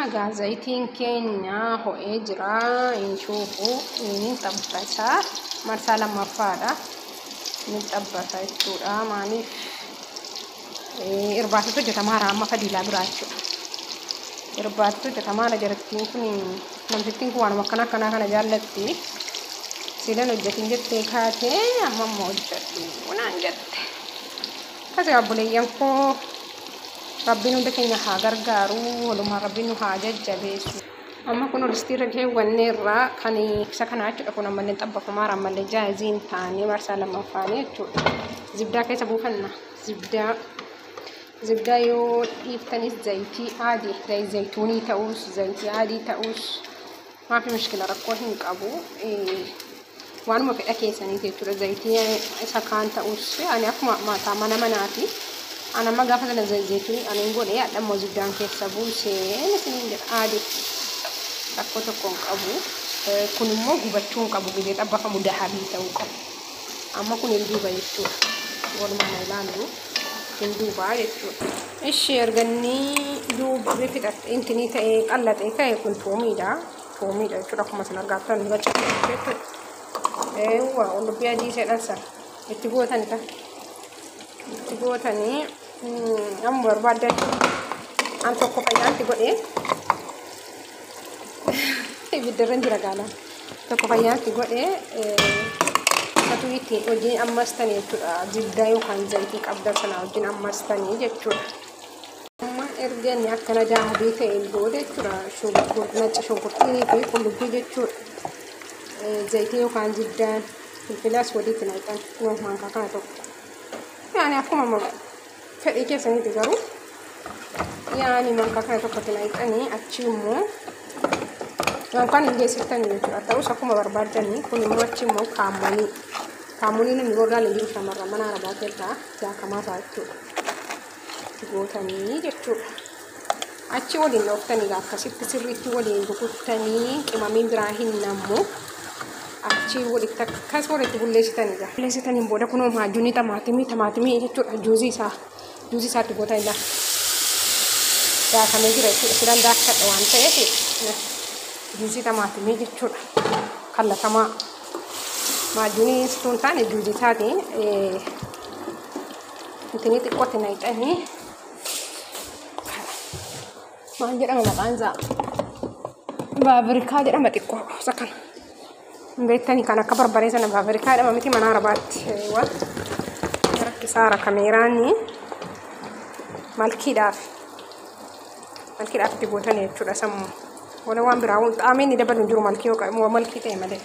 Amma gaa zayitiin keenya ho'ee jira. Hin shuufu inni xabbata. Marsaa lammaffaadha. Inni xabbata jechuudha. Maaliif irbaatatu hojjetamaara amma fadiilaa biraa jechuudha. Irbaatatu hojjetamaara jarattiin kun, namtittiin kun waanuma akkana akkanaa kana jaallatti. Silan hojjetin jettee kaatee amma immoo hojjedhu naan jette. Akkasii obboleeyyan koo, Rabbiin hunda keenya haa gargaaru, walumaa Rabbiin nu haa jajjabeessu. Amma kun olistiirra keewwanneerraa kan isa kanaa jechuudha. Kun ammallee xabbafamaara, ammallee jaaziin taanee marsaa lammaffaanii jechuudha. Zibdaa keessa buufanna. Zibdaa, zibdaa yoo dhiiftanis zayitii adii, zayituunii ta'us, zayitii adii ta'us maafi mushkila, rakkoo hin qabu. Waanuma fedha keessaniiti jechuudha. Zayitii isa kaan ta'us ani akkuma mataa mana manaati. Ani amma gaafa sana zayituunii ani godhe, hadha immoo zibdaan keessa buusee isiniin jedha, adii rakkoo tokko hin qabu. Kun immoo gubachuu hin qabu, gizee xabbafamu dahabii ta'uu qabu. Amma kun hin duuba jechuudha. Walumaa ilaallu, hin duubaa jechuudha. Ishi erganni duubni fixatte intinii ta'ee qallatee ka'e, kun tuumiidha. Tuumiidha jechuudha, akkuma isin argaa jirtan jechuudha. Eewwa, qullubbii adii jedhan sana itti gootani kan itti gootanii amma barbaaddan. An tokko fayyaanti godhee ibiddarra jira gaalaan. Tokko fayyaanti godhee isatu ittiin wajjin ammas tanii jechuudha. Zibdaa yookaan zayitii qabdan sana wajjin ammas tanii jechuudha. Amma erga inni akkana dahabii ta'een booda jechuudha, nacca shunkurtii fi qullubbii jechuudha. Zayitii yookaan zibdaan filfilaas walitti naqxan maankaa kana tokko. Yaani akkuma fedhii keessaniiti, garuu yaani maankaa kana tokkotti naqxanii achi immoo maankaan hin geessiftanii jechuudha. Ta'us akkuma barbaaddanii. Kun immoo achi immoo kaammonii. Kaammonii namni waggaan hin jiru, shamarran mana arabaa keessaa daakamaa ta'a jechuudha. Gootanii jechuudha. Achi waliin dhooftanii akkasitti sirriitti waliin rukuttanii, qimamiin biraa hin nammu. Achi walitti akkas walitti bulleessitanii gaa. Bulleessitaniin booda kunoo maajunii tamaatimii jechuudha. Juuzii isaa, juuzii isaatti gootan laa. Daakamee jira jechuudha. Silaan daakkadha waan ta'eef juuzii tamaatimii jechuudha. Kallatamaa. Maajunii situu hin taane, juuzii isaati. Intinii xiqqootti naqxanii, maal jedhama maqaan isaa? Baabirikaa jedhama xiqqoo isa kana. Beektanii, kan akka barbaree sana baabirikaa jedhama miti mana arabaatti? Waan rakkisaara kameeraanii malkiidhaaf malkiidhaaf itti gootanii jechuudha sammuu. Wala waan biraa xaameen ni dabalu hin jiru, malkii yoo malkii ta'e malee.